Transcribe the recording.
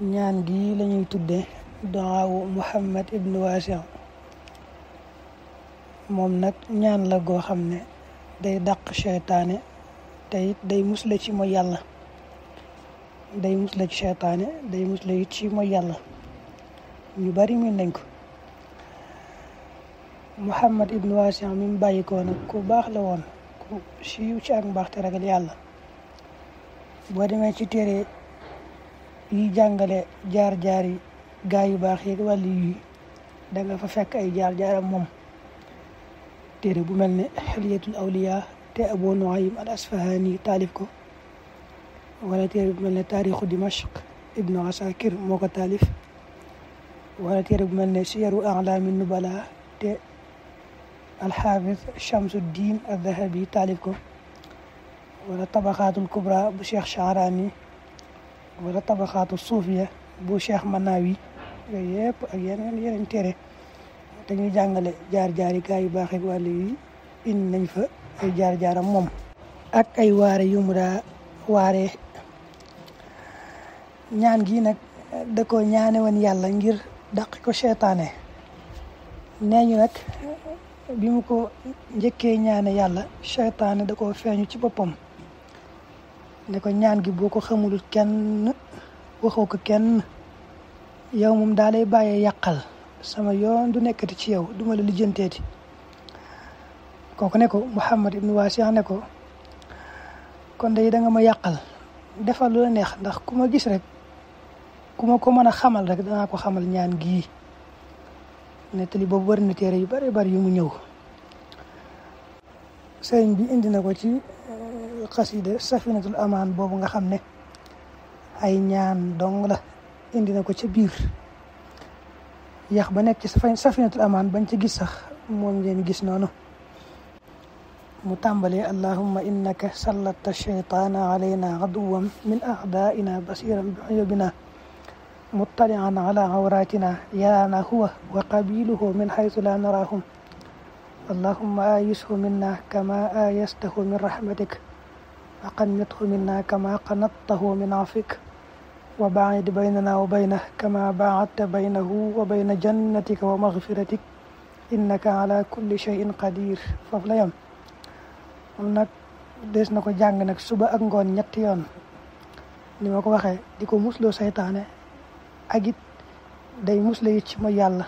ñaan gi lañuy tudde duwaawu Muhammad ibn Wasi' moom nag ñaan la goo xam ne day dàq seytaane te it day musle ci mooy yàlla day musle ci seytaane day musle it ci mooy yàlla ñu bari min nañ ko. Muhammad ibn Wasi' mi mu bàyyi ko nag ku baax la woon, ku siiw ci ak mbaax te ragal yàlla. boo demee ci téere yi jàngale jaar-jaar yi gaa yu baax yi wàllu yi da nga fa fekk ay jaar-jaaram moom. téere bu mel ne Hilyatul Awliya te Abu Nuaym al Asfahani taalif ko, wala téere bu mel ne Taarixu Dimashq ibnu Asakir moo ko taalif, wala téere bu mel ne Siyaru A'laami Nubala te Alxaafis Shamsuddin al-Dhahabi taalif ko, wala Tabaxaatul Kubra bu Cheikh Sha'rani, wala Tabaxaatu Suufiya bu Cheikh Manawi. yooyu yëpp ak yeneen téere dañuy jàngale jaar-jaari gaa yu baax ak wàllu yi indi nañ fa ay jaar-jaaram moom ak ay waare yu mu daa waaree. ñaan gi nag da ko ñaane woon yàlla ngir dàq ko seytaane. nee ñu nag bi mu ko njëkkee ñaane yàlla seytaane da ko feeñu ci boppam ne ko ñaan gi boo ko xamul kenn waxoo ko kenn, yow moom daa lay bàyyee yàqal, sama yoon du nekkati ci yow, duma la lijjanteeti. kooku ne ko Muhammad ibn Wasi' ne ko kon day da nga ma yàqal, defal lu la neex, ndax ku ma gis rek ku ma ko mën a xamal rek danaa ko xamal ñaan gii. nettali boobu bari na téere yu bari yu mu ñëw. sëriñ bi indi na ko ci xasida Safinatul Amaan boobu nga xam ne ay ñaan dong la, indi na ko ca biir. yax ba nekk ci Safinatul Amaan bañ ci gis sax moom ngeen gis noonu. mu tàmbalee allahumma innaka sallatta shaytaana alayna aduwan min a'daa'ina basiran bi uyubina muttali'an ala awratina yaraana huwa wa qabiluhu min haythu la narahum allahumma ayishu minna kama ayastahu min rahmatik wa qannithu minna kama qanattahu min afik wa ba'id baynana wa baynah kama ba'adta baynahu wa bayna jannatika wa maghfiratik innaka ala kulli shay'in qadir. foofu la yam moom nag des na ko jàng nag suba ak ngoon ñetti yoon ni ma ko waxee, di ko musloo saytaane ak it day musle it ci mooy yàlla.